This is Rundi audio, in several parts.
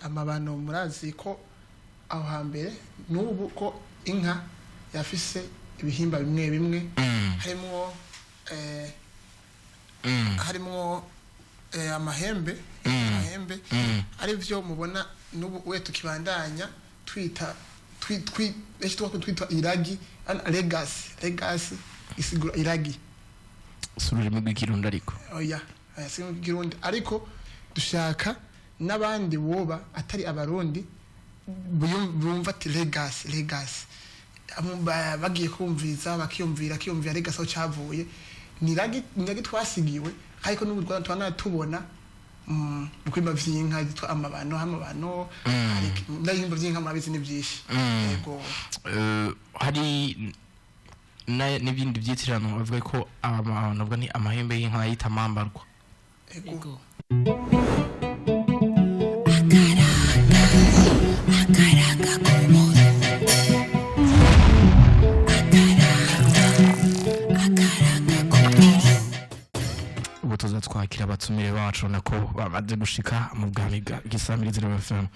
Amabano murazi ko aho hambere n'ubu ko inka yafise ibihimba bimwe bimwe harimwo harimwo amahembe, amahembe ari byo mubona n'ubu we tukibandanya twita benshi twita iragi, legacy. Legacy isigura iragi. Si ururimi rw'ikirundi ariko. Oya, oya, si mu Kirundi, ariko dushaka n'abandi boba atari Abarundi bumva ati legacy, legacy. Bagiye kumviza bakiyumvira kiyumvira legacy aho cavuye ni ragi, ni ragi twasigiwe. Ariko n'ubu Rwanda tubana tubona mu kwimba vy'inka yitwa amabano, amabano n'ibihimba vy'inka murabizi ni vyinshi. Yego. Hari n'ibindi byitirano bavuga ko navuga ni amahembe y'inka yita amambarwa. Yego. Ego. Akaranga k'umuntu, akaranga k'umuntu. Ubu tuza twakira abatumire bacu nako bamaze gushika mu bwami bwa Gisamirizi FM.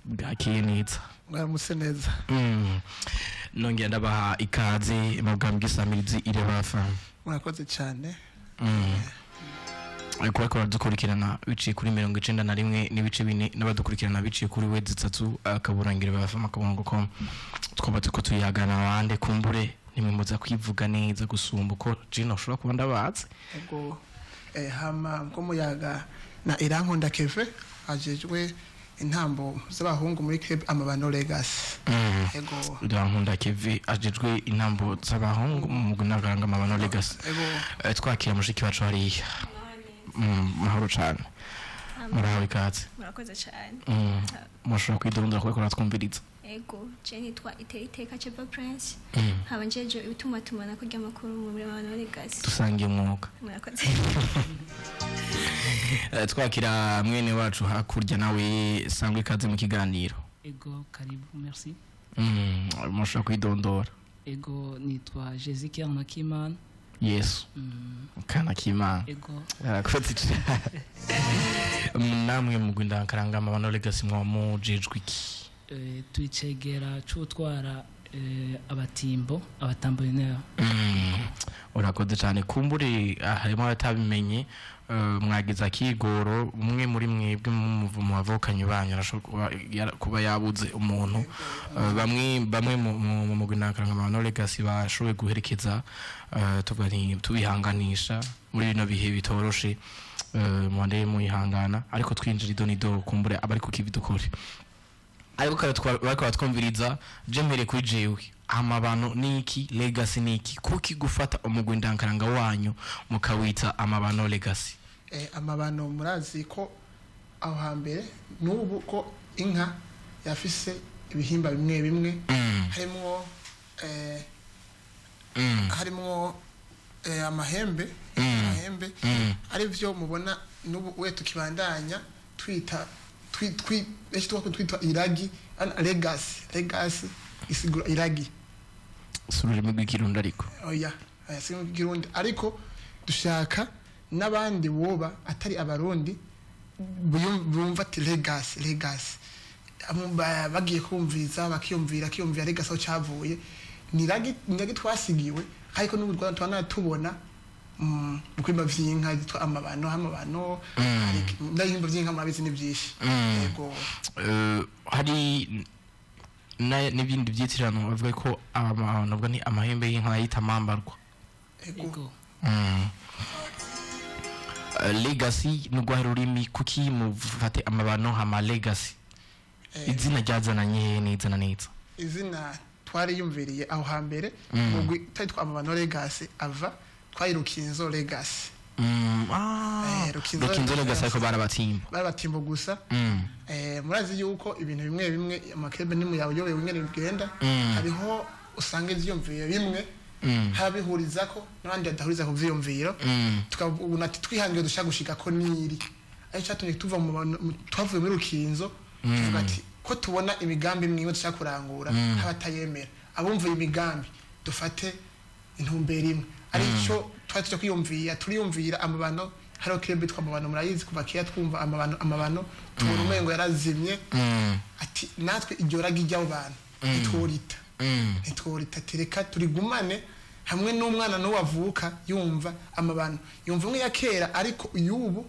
Bwakiye neza. Mwaramutse neza. Nongera ndabaha ikaze mu bwami bw'isamirizi Ireba FM. Murakoze cyane. Ariko bariko baradukurikirana biciye kuri 91.4 n'abadukurikirana biciye kuri w++.ireba.com. Twaba turiko tuyagana abandi, kumbure nimwe muza kwivuga neza gusumba uko jino ushobora kuba ndabazi. Ego, hama bwo muyaga na Irankunda Keve, ajejwe intambo z'abahungu muri club Amabano Legacy. Ego. Irankunda Keve ajejwe intambo z'abahungu mu mugwi n'akaranga Amabano Legacy. Ego. Twakira mushiki wacu hariya. Mahoro cane, murahawe ikaze. Murakoze cyane. Mushobora kwidondora kubera ko twumviriza. Ego, je nitwa Iteriteka Cheva Prince, nkaba njeje itumatumanako ry'amakuru mu Mabano Legacy. Dusangiye umwuga. Murakoze. Twakira mwene wacu hakurya nawe, sangwe ikaze mu kiganiro. Ego, karibu, merci. Mushobora kwidondora. Ego, nitwa Jésus Nakimana. Yesu kana k'Imana. Ego. Arakoze cane. Namwe mugwi ndankaranga Amabano Legacy mwa mujejwe iki? Twicegera c'utwara abatimbo, abatamborineri. Urakoze cyane. Kumbure harimo abatabimenye, mwagize akigoro, umwe muri mwebwe mu bavukanyi banyu arashobora kuba yabuze umuntu. Bamwe bamwe mu mugwi ndankaranga Amabano Legacy bashoboye guherekeza, tuvuga nti tubihanganisha muri bino bihe bitoroshe, muhande muyihangana. Ariko twinjira ido nido, kumbure abari ku kivi dukore, ariko kare bariko baratwumviriza. Je mpere kuri jewe: Amabano niki? Legacy niki? Kuki gufata umugwi ndankaranga wanyu mukawita Amabano Legacy? Amabano murazi ko aho hambere n'ubu ko inka yafise ibihimba bimwe bimwe harimwo harimwo amahembe, amahembe ari byo mubona n'ubu we tukibandanya twita benshi twita iragi, legacy. Legacy isigura iragi. Si ururimi rw'ikirundi ariko. Oya, oya, si mu Kirundi, ariko dushaka n'abandi boba atari Abarundi bumva ati legacy, legacy. Bagiye kumviza bakiyumvira kiyumvira legacy aho cavuye ni ragi, ni ragi twasigiwe. Ariko n'ubu Rwanda tubana tubona mu kwimba vy'inka yitwa amabano, amabano n'ibihimba vy'inka murabizi ni vyinshi. Yego. Hari n'ibindi byitirano bavuga ko navuga ni amahembe y'inka yita amambarwa. Ego. Ego. Legacy ni urwahe rurimi? Kuki mufate Amabano hama Legacy? Izina ryazananye hehe neza na neza? Izina twariyumviriye aho hambere, mugwi twitwa Amabano Legacy ava twari Rukinzo Legacy. Ah, Rukinzo. Rukinzo Legacy, ariko barabatimba. Barabatimbo gusa. Murazi yuko ibintu bimwe bimwe amakebe nimwe yayobewe ingene bigenda. Hariho usanga ivyiyumviro bimwe harabihurizako n'abandi badahuriza ku vyiyumviro. Tukabona ati twihangiye dushaka gushika ko niri ariko cyatumye tuva twavuye muri Rukinzo, tuvuga ati ko tubona imigambi imwe imwe dushaka kurangura abatayemera, abumva imigambi dufate intumbero imwe, aricyo twari tujya kwiyumvira, turiyumvira Amabano. Hariho club yitwa Amabano, murayizi kuva kera, twumva Amabano, Amabano, tubona umengo yarazimye. Ati natwe iryo ragi ry'abo bantu ntitworita, ntitworita, tereka turigumane hamwe n'umwana n'uwo avuka yumva Amabano, yumva umwe ya kera, ariko y'ubu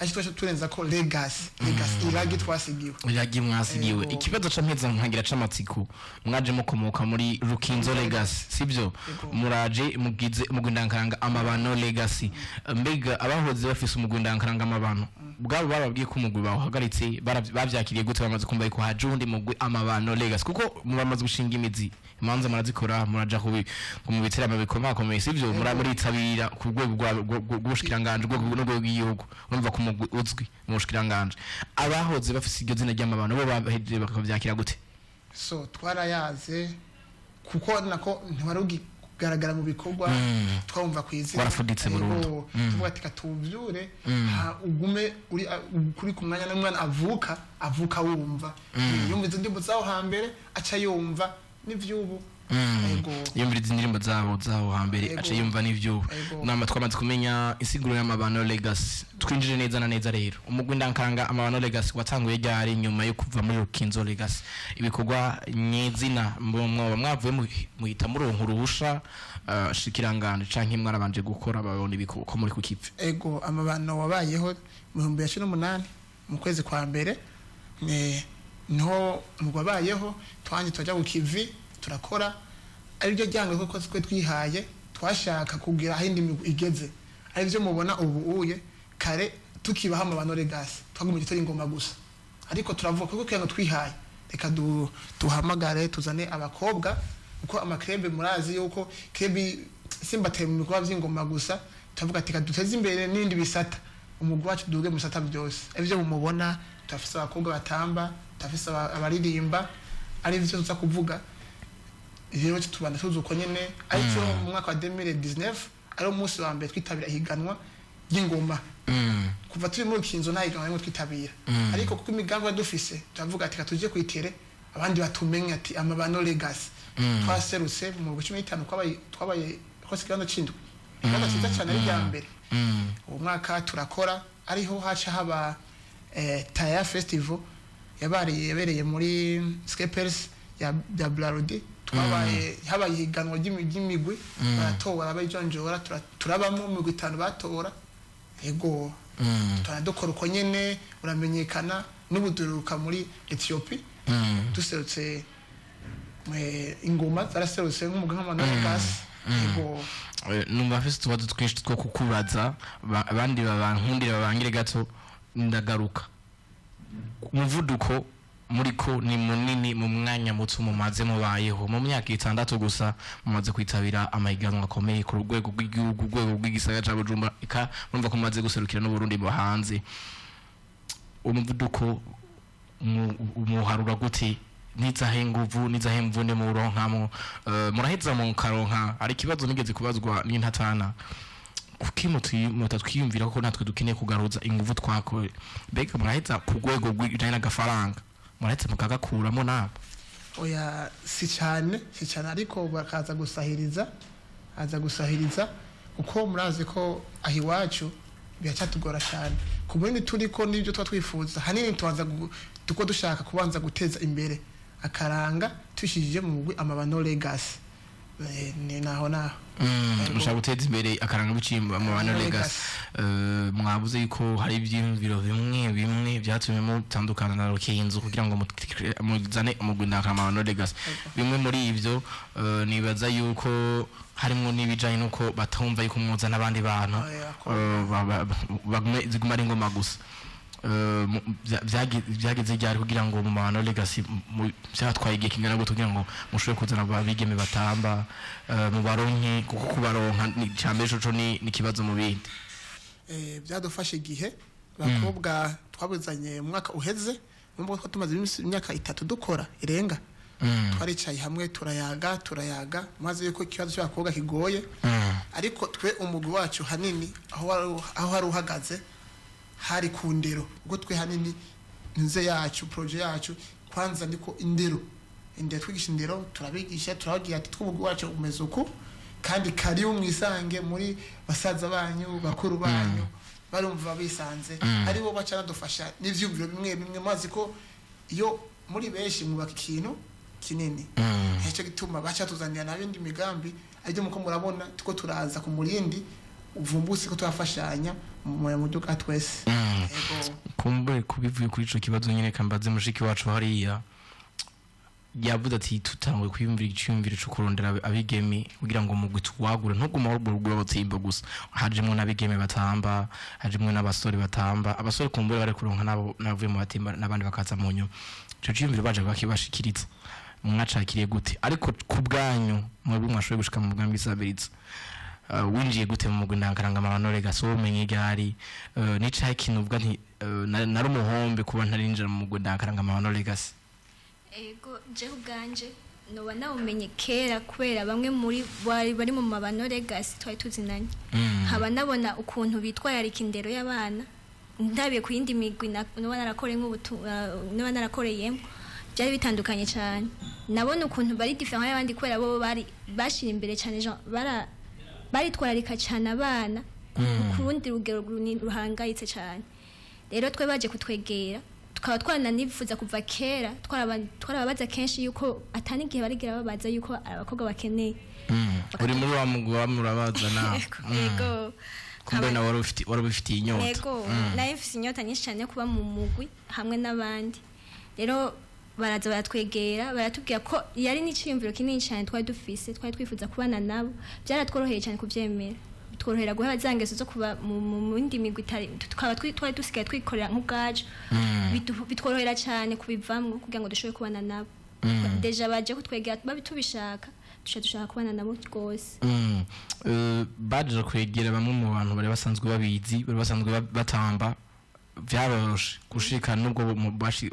aje twasha turenza ko legacy, legacy, iragi twasigiwe. Iragi mwasigiwe. Yego. Ikibazo ca mpeza nkagira c'amatsiko: mwaje mukomoka muri Rukinzo Legacy, sibyo? Yego. Muraje mugize umugwi ndankaranga Amabano Legacy. Mbega abahoze bafise umugwi ndankaranga Amabano bwabo bababwiye ko umugwi bawuhagaritse, bavyakiriye gute bamaze kumva yuko haje uwundi mugwi Amabano Legacy? Kuko muramaze gushinga imizi, imanza murazikora, muraja mu biteramo bikomakomeye, sivyo? Muritabira ku rwego rw'ubushikiranganji, urwego n'urwego rw'igihugu. Urumva ko umugwi uzwi mu bushikiranganji. Abahoze bafise iryo zina ry'Amabano bo bahejeje bakavyakira gute? So twarayaze, kuko nako ntiwari ugigaragara mu bikorwa, twumva ku izina. Warafuditse burundu. Yego, tuvuga ati katuvyure, ugume uri kuri ku mwanya, n'umwana avuka wumva, yumva izo ndirimbo zaho hambere, aca yumva n'ivyubu. Yego. Yumviriza indirimbo zabo hambere, aca yumva n'ivyubu. Nama twamaze kumenya insiguro y'Amabano Legacy. Twinjire neza na neza rero. Umugwi ndankaranga Amabano Legacy watanguye ryari nyuma yo kuva muri Rukinzo Legacy? Ibikorwa nyezina mwoba mwavuye muhita muronka uruhusha shikiranganje, canke mwarabanje gukora babona ibikorwa ko muri kukive? Ego, Amabano wabayeho mu 2018 mu kwezi kwa mbere, niho umugwi wabayeho. Twanje turaja ku kivi, turakora, aribyo ryanga kuko twe twihaye twashaka kugira aho indi migwi igeze, aribyo mubona ubu uye. Kare tukibaho Amabano Legacy twagumye turi ingoma gusa, ariko turavuga kuko kugira ngo twihaye, reka duhamagare tuzane abakobwa, kuko ama club murazi yuko club simbateye mu bikorwa by'ingoma gusa. Turavuga ati reka duteze imbere n'ibindi bisata, umugwi wacu duge mu bisata byose. Aribyo mumubona, turafise abakobwa batamba, turafise abaririmba, arivyo tuza kuvuga rero. Tubanda tuzi uko nyene, ariko mu mwaka wa 2019 ari umunsi wa mbere twitabira ihiganwa ry'ingoma. Kuva turi muri Rukinzo nta higanwa rimwe twitabira, ariko kuko imigambi twari dufise, turavuga ati reka tuje kwitere abandi batumenye ati Amabano Legacy. Twaserutse mu 15, twabaye twose ikibanza c'indwi, ikibanza cyiza cyane, ari irya mbere. Uwo mwaka turakora, ariho haca haba Taya Festival yabereye muri Skepers ya Brarudi. Twabaye, habaye ihiganwa ry'imigwi, baratora abayijonjora, turabamo imigwi itanu batora. Yego, turadukora uko nyene, uramenyekana. N'ubu duheruka muri Ethiopie, duserutse, ingoma zaraserutse nk'umugwi nk'Amabano Legacy. Yego. Numva mfise utubazo twinshi two kukubaza, abandi babankundira babangire gato, ndagaruka. Umuvuduko muriko ni munini mu mwanya muto mumaze mubayeho. Mu myaka 6 gusa mumaze kwitabira amahiganwa akomeye ku rwego rw'igihugu, urwego rw'igisagara ca Bujumbura, eka murumva ko mumaze guserukira n'Uburundi mu hanze. Umuvuduko muharura gute? Nizahe nguvu, nizahe mvune muronkamwo? Muraheza mukaronka? Hari ikibazo nigeze kubazwa n'intatana: kuki mutatwiyumvira ko natwe dukeneye kugaruza inguvu twakore? Mbega muraheza ku rwego rw'ijanye n'agafaranga, muraheza mukagakuramo nabo? Oya, si cyane, si cyane, ariko bakaza gusahiriza, aza gusahiriza, kuko murazi ko aho iwacu biracyatugora cyane ku bundi turiko n'ibyo tuba twifuza. Hanini tubanza tuko dushaka kubanza guteza imbere akaranga tushije mu mugwi Amabano Legacy. Ni naho naho. Yego. Mushaka guteza imbere akaranga biciye mu Mabano Legacy. Mwavuze yuko hari ibyiyumviro bimwe bimwe byatumye mutandukana na Rukinzo kugira ngo muzane umugwi Amabano Legacy. Bimwe muri ivyo, nibaza yuko harimo n'ibijanye n'uko batumva yuko mwuzana abandi bantu, Oya, bagume ziguma ari ingoma gusa. Byageze ryari kugira ngo mu Mabano Legacy, byatwaye igihe kingana gute kugira ngo mushobore kuzana abigeme batamba, mubaronke? Kuko kubaronka ni icambere, coco ni ikibazo mu bindi. Byadufashe igihe. Abakobwa twabuzanye mu mwaka uheze, nubwo ko tumaze imyaka 3 dukora irenga. Twaricaye hamwe, turayaga, turayaga, maze yuko ikibazo cy'abakobwa kigoye, ariko twe umugwi wacu hanini aho wari uhagaze hari ku ndero, ubwo twe hanini nze yacu, projet yacu kwanza niko indero, indero, twigisha indero, turabigisha, turababwira ati tw'umugwi wacu umeze uku, kandi karibu mwisange muri basaza banyu, bakuru banyu. Barumva bisanze aribo baca badufasha n'ivyumviro bimwe bimwe, mazi ko iyo muri benshi mwubaka ikintu kinini. Nicyo gituma baca tuzanira n'abindi migambi, aribyo muko murabona tuko turaza ku murindi uvumbutse ko turafashanya mu muduga twese. Yego. Kumbure kubivuye kuri ico kibazo nyene, kambaze mushiki wacu hariya. Yavuze ati tutangwe kwiyumvira iciyumviro co kurondera abigeme kugira ngo mugwi tuwagure, ntuguma wugura abatsimba gusa, hajemwo n'abigeme batamba, hajemwo n'abasore batamba. Abasore kumbure bari kuronka nabo navuye mu batimba n'abandi bakaza mu nyuma. Ico ciyumviro baje bakibashikiriza, mwacakiriye gute? Ariko ku bwanyu mwebwe mwashoboye gushika mu bwami bw'isabiriza, winjiye gute mu mugwi ndangarangamabano Legacy? Womenye ryari? Nicaye ikintu uvuga nti nari umuhombe kuba ntarinjira mu mugwi ndangarangamabano Legacy? Ego, jewe ubwanje noba nawumenye kera, kubera bamwe muri bari bari mu mabano Legacy twari tuzinanye, nkaba nabona ukuntu bitwararika indero y'abana. Ndabiye ku yindi migwi noba narakoreye noba narakoreyemo, byari bitandukanye cyane. Nabona ukuntu bari différent y'abandi, kubera bo bari bashira imbere cyane bara baritwararika cyane abana ku rundi rugero ruhangayitse cyane. Rero twe baje kutwegera, tukaba twananifuza kuva kera, twarababaza kenshi yuko atani igihe barigira babaza yuko abakobwa bakeneye. Uri muri wa mugwi wa murabaza nawe? Yego. Kumbe nawe wari ubifitiye inyota. Yego, nayo mfise inyota nyinshi cyane yo kuba mu mugwi hamwe n'abandi. Rero baraza baratwegera, baratubwira ko yari n'iciyumviro kinini cyane twari dufise, twari twifuza kubana nabo. Byaratworoheye cyane kubyemera, bitworohera guheba za ngeso zo kuba mu yindi migwi tukaba twari dusigaye twikorera nk'ubwacu. Bitworohera cyane kubivamwo kugira ngo dushobore kubana nabo. Déjà baje kutwegera babi tubishaka, duca dushaka kubana nabo rwose. Baje kwegera bamwe mu bantu bari basanzwe babizi, bari basanzwe batamba, vyaboroshe gushika nubwo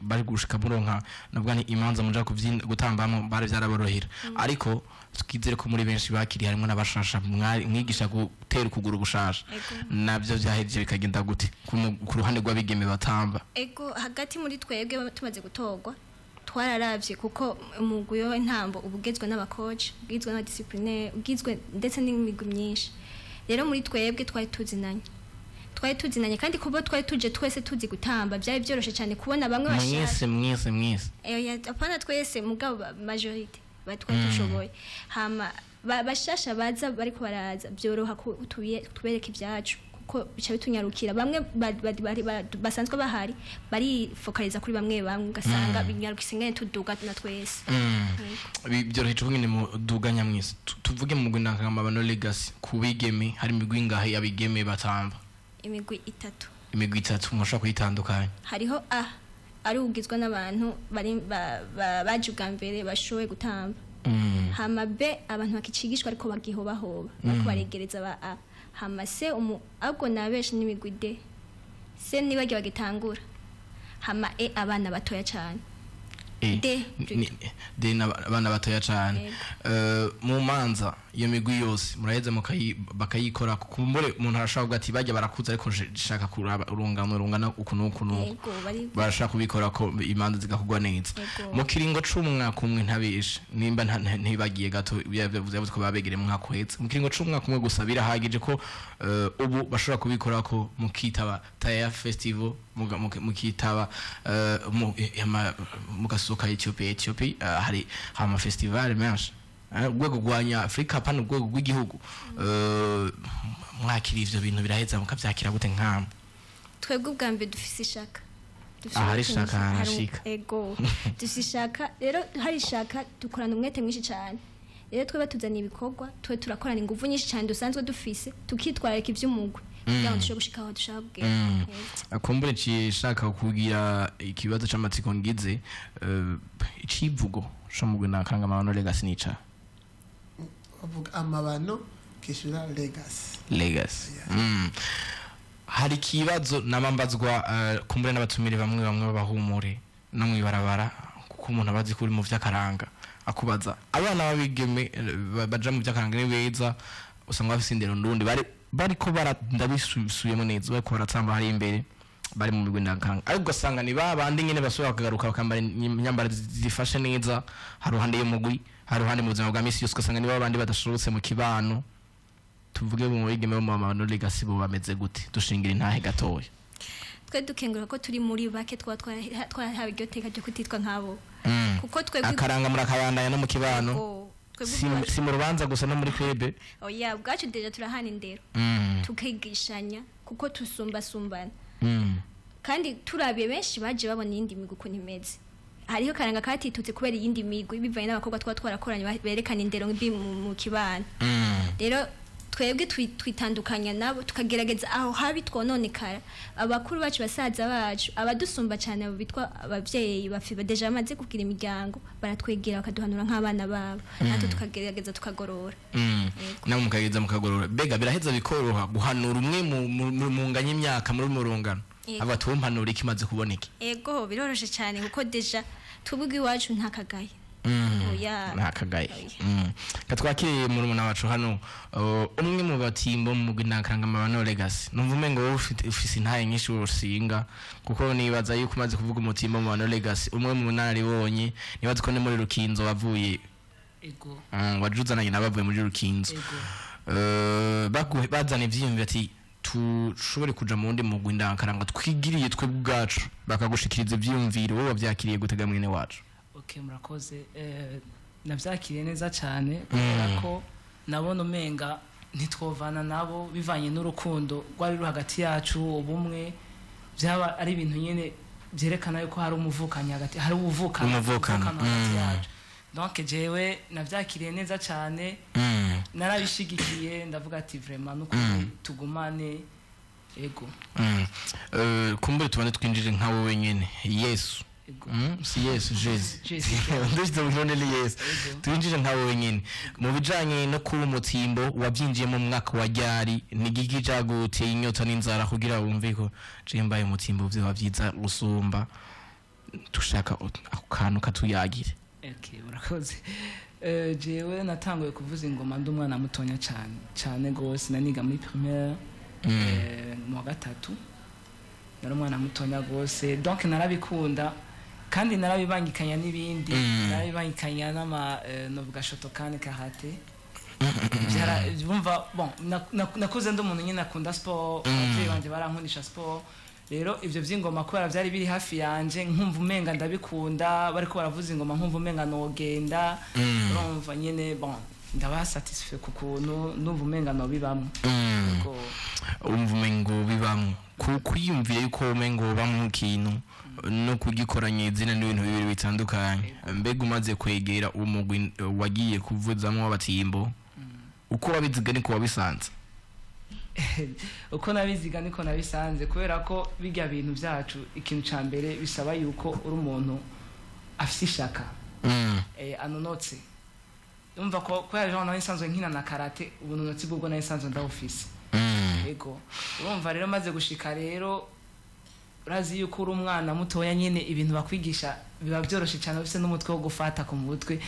bari gushika muronka nubwo ni imanza muja kuvyina gutambamo, bari vyaraborohera. Ariko twizere ko muri benshi bakiri harimo n'abashasha mwigisha gutera ukuguru gushasha. Navyo vyahejeje bikagenda gute ku ruhande rw'abigeme batamba? Ego, hagati muri twebwe tumaze gutorwa, twararavye, kuko umugwi w'intambo uba ugizwe n'abakoci, ugizwe n'abadisciplinairs, ugizwe ndetse n'imigwi myinshi. Rero muri twebwe twari tuzinanye, kandi kuba twari tuje twese tuzi gutamba, byari byoroshe cyane kubona bamwe bashaka. Mwese, mwese, mwese? Apana twese, mugabo majorité batwari dushoboye. Hama bashasha baza bariko baraza, byoroha ko tubereka ibyacu, kuko bica bitunyarukira. Bamwe basanzwe bahari barifokaliza kuri bamwe bamwe, ugasanga binyarukisa ingene tuduga na twese. Byoroheje ko nyine muduganya mwese. Tuvuge mu mugwi ndangakamaro Legacy, ku bigeme hari imigwi ingahe y'abigeme batamba? Imigwi itatu. Imigwi itatu, mushobora kuyitandukanya? Hariho A, ari ugizwe n'abantu bari baje ubwa mbere bashoboye gutamba. Hama B, abantu bakicigishwa ariko bagihobahoba, bariko baregereza ba A. Hama C, ahubwo nabenshi n'imigwi D, C nibagiye bagitangura. Hama E, abana batoya cyane. D. D n'abana batoya cane. Yego. Mu manza iyo migwi yose muraheza bakayikora? Kumbure umuntu arashobora kuvuga ati bajya barakuze, ariko nshaka kuraba urungano rungana uku n'uku n'uku. Yego, bari Barashaka kubikora ko imanza zigakorwa neza. Yego. Mu kiringo c'umwaka umwe, ntabeshe nimba ntibagiye gato, yavuze ko babegereye mu mwaka uhetse, mu kiringo c'umwaka umwe gusa birahagije ko ubu bashobora kubikora ko mukitaba Taya Festival, mukitaba mugasohoka Ethiopia, hari ama festival menshi. Urwego rwa Nyafurika, pana urwego rw'igihugu. Mwakira ivyo bintu biraheza mukavyakira gute nk'amwe? Twebwe ubwa mbere dufise ishaka. Dufise Ahari umwete ishaka mwinshi. harashika. Ego, dufise ishaka. Rero hari ishaka, dukorana umwete mwinshi cyane. Rero twe batuzaniye ibikorwa, twe turakorana ingufu nyinshi cyane dusanzwe dufise, tukitwararika ivy'umugwi kugira ngo dushobore gushika aho dushaka kugera. Yego. Kumbure nshaka kugira ikibazo c'amatsiko ngize, icivugo co mugwi ndangakamaro Legacy nica? Bavuga amabano kishura Legacy. Legacy. Hari ikibazo namambazwa, kumbure n'abatumire bamwe bamwe b'abahumure no mwibarabara, kuko umuntu abazi ko uri mu vy'akaranga akubaza abana b'abigeme baja mu vy'akaranga ni beza, usanga bafise indero ndundi, bari bariko bara ndabisubiyemo neza, bariko baratamba hari imbere, bari mu migwi ndangakaranga, ariko ugasanga ni ba bandi nyene basubira bakagaruka bakambara imyambaro zifashe neza haruhande y'umugwi, haruhande mu buzima bwa misi yose, ugasanga ni ba bandi badashobotse mu kibano. Tuvuge mu bigeme bo mu Mabano Legacy bo bameze gute? Dushingira intahe gatoya. Twe dukengura ko turi muri bake twaba twarahawe iryo teka ryo kutitwa nk'abo, kuko twebwe Akaranga murakabandanya no mu kibano? Yego, twebwe Si ubwacu. Si mu rubanza gusa, no muri club? Oya, ubwacu déjà turahana indero, tukigishanya kuko tusumbasumbana. Kandi turabiye, benshi baje babona iyindi migwi ukuntu imeze. Hariho karanga katitutse kubera iyindi migwi, bivanye n'abakobwa twaba twarakoranye berekana indero mbi mu kibano. Rero twebwe twitandukanya nabo, tukagerageza aho habi twononekara. Abakuru bacu, basaza bacu, abadusumba cyane, abo bitwa abavyeyi bafi déjà bamaze kugira imiryango, baratwegera bakaduhanura nk'abana babo, natwe tukagerageza tukagorora. Namwe mukageza mukagorora. Mbega biraheza bikoroha guhanura umwe munganya imyaka muri mu rungano? Yego. Aba tuwumpanura iki maze kuboneka? Ego, biroroshe cyane, kuko déjà twebwe iwacu nta kagaye. Oya. Nta kagaye. Oya. Katwakiriye murumuna wacu hano, umwe mu batimbo mu Ndangakaranga Mabano Legacy. Numva umengo wowe ufise intahe nyinshi wosinga, kuko nibaza yuko umaze kuvuga umutimbo mu Mabano Legacy, umwe mu nararibonye, nibaza ko ni muri Rukinzo wavuye. Ego. Wajuzananye n'abavuye muri Rukinzo. Ego. Bazana ivyiyumviro ati tushobore kuja mu wundi mugwi ndangakaranga twigiriye twebwe ubwacu, bakagushikiriza ivyiyumviro, wowe wavyakiriye gutega mwene wacu? Okay, murakoze. Navyakiriye neza cyane, kubera ko nabona umenga ntitwovana nabo, bivanye n'urukundo rwari ruri hagati yacu, ubumwe. Byaba ari ibintu nyine byerekana yuko hari umuvukanyi hagati, hari ubuvukano. Umuvukano, ubuvukano hagati yacu. Donc jewe navyakiriye neza cyane, narabishigikiye, ndavuga ati vraiment nukuri tugumane. Ego. Kumbure tubane twinjire nka wowe nyene Yesu. Ego. Si Yesu, Jezi. Jezi. Ndashyize mu kirundi ni Yesu. Ego. Twinjire nka wowe nyene mu bijanye no kuba umutimbo. Wabyinjiyemo mu mwaka wa ryari? Ni igiki caguteye inyota n'inzara kugira wumve ko je mbaye umutimbo vyoba vyiza gusumba? Dushaka ako kantu katuyagire. Okay, murakoze. Jewe natanguye kuvuza ingoma ndi umwana mutonya cyane cyane gose, naniga muri primaire, mu wa gatatu. Nari umwana mutonya gose, donc narabikunda kandi narabibangikanya n'ibindi. Narabibangikanya n'ama novuga Shotokan karate. Bumva bon, nakuze ndi umuntu nyine akunda sport. Abavyeyi banje barankundisha sport. Rero ivyo vy'ingoma, kubera vyari biri hafi yanje, nkumva umenga ndabikunda, bariko baravuza ingoma nkumva umenga nogenda. Urumva nyene, bon, ndaba satisfait ku kuntu numva umenga nobibamwo. Ko Urumva umengo bibamwo. Kwiyumvira yuko umengo bamwo ikintu no kugikoranya izina n'ibintu bibiri bitandukanye. Mbega umaze kwegera umugwi wagiye kuvuzamwo w'abatimbo, uko wabiziga niko wabisanze? Uko nabiziga niko nabisanze, kubera ko bijya bintu byacu, ikintu ca mbere bisaba yuko uri umuntu afise ishaka, anonotse. Umva ko kubera jean nari nsanzwe nkina na karate, ubunonotsi bw'ubwo nari nsanzwe ndawufise. Ego, urumva rero maze gushika rero, urazi yuko uri umwana mutoya nyine, ibintu bakwigisha biba byoroshe cyane, ufise n'umutwe wo gufata ku mutwe,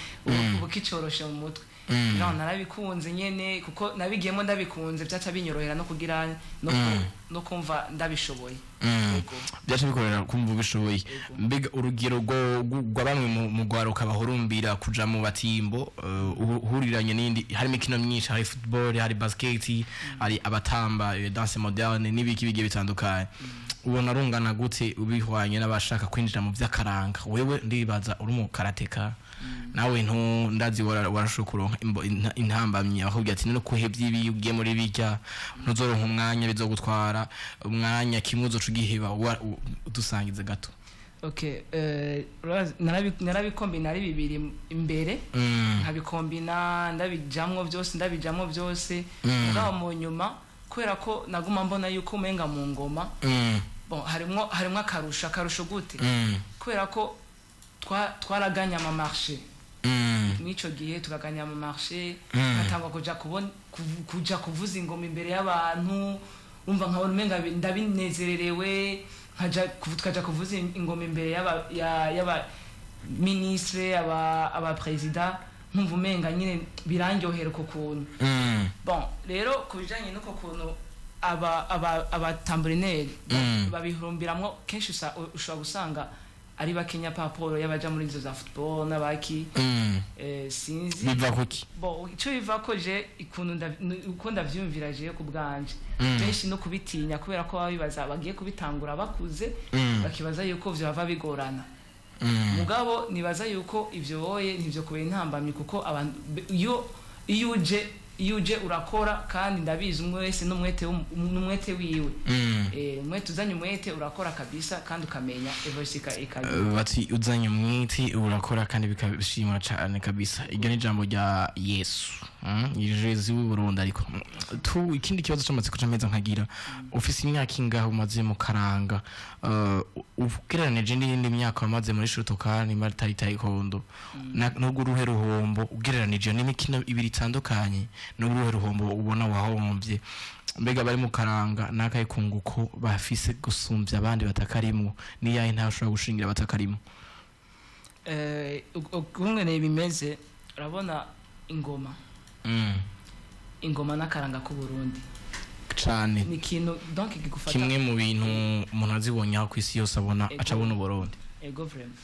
ubu kicoroshe mu mutwe. No narabikunze nyene, kuko nabigiyemo ndabikunze, byaca binyorohera no kugira no kumva ndabishoboye. Ego. Byaca bikorera kumva ubishoboye. Ego. Mbega urugero rwa bamwe mu rwaruka bahurumbira kuja mu batimbo, uhuriranye n'indi, hari imikino myinshi, hari football, hari basket, hari abatamba danse moderne n'ibiki bigiye bitandukanye, ubona rungana gute ubihwanye n'abashaka kwinjira mu vy'akaranga? Wewe ndibaza uri mu karateka nawe, ntu ndazi warashoboye kuronka intambamyi bakubwira ati no kuhevya ibi ugiye muri bijya ntuzoronka umwanya, bizogutwara umwanya, kimwe uzoca ugiheba. Udusangize gato. Okay, narabikombina ari bibiri imbere, nkabikombina, ndabijamwo byose, ndabijamwo byose. Mugabo mu nyuma, kubera ko naguma mbona yuko umenga mu ngoma, bon, harimwo akarusho. Gute? Kubera ko twaraganya ama marché. Mw'ico gihe tukaganya ama marché, nkatangwa kuja kubona kuja kuvuza ingoma imbere y'abantu, umva nkabona umenga ndabinezererewe, nkaja tukaja kuvuza ingoma imbere y'aba ministre, aba président, nkumva umenga nyine birandyohera uko kuntu. Bon, rero ku bijanye n'uko kuntu aba tambourinaire babihurumbiramwo kenshi, ushobora gusanga Ari bakenya par rapport y'abaja muri izo za football n'abaki. Sinzi. Biva kuki? Bo, ico biva ko je ikuntu uko ndavyumvira jewe ku bwanje, benshi no kubitinya kubera ko baba bibaza bagiye kubitangura bakuze, bakibaza yuko vyaba bigorana. Mugabo nibaza yuko ivyo woye ntivyo kubera intambamyi, kuko abantu iyo uje urakora, kandi ndabizi umwe wese n'umwete wiwe. Umwete, uzanye umwete urakora kabisa, kandi ukamenya evolution ikagira. Bati uzanye umwete urakora kandi bikabishimwa cane kabisa. Iryo ni ijambo rya Yesu. Yesu w'u Burundi. Ariko tu ikindi kibazo c'amatsiko c'ameza nkagira, ufise imyaka ingahe umaze mu karanga? Ugereranije n'iyindi myaka wamaze muri Shotokan, Muay Taekwondo, n'ubwo uruhe ruhombo ugereranije n'imikino ibiri itandukanye, n'uruhe ruhombo ubona wahomvye? Mbega bari mu karanga n'akahe kunguko bafise gusumvya abandi batakarimwo? Niyahe ntawe ushobora gushingira batakarimwo? Ukungene bimeze, urabona ingoma, ingoma n'akaranga k'u Burundi Cane. ni ikintu donc kigufata. Kimwe mu bintu umuntu azibonye aho ku isi yose abona, Ego. aca abona Uburundi. Ego, vraiment,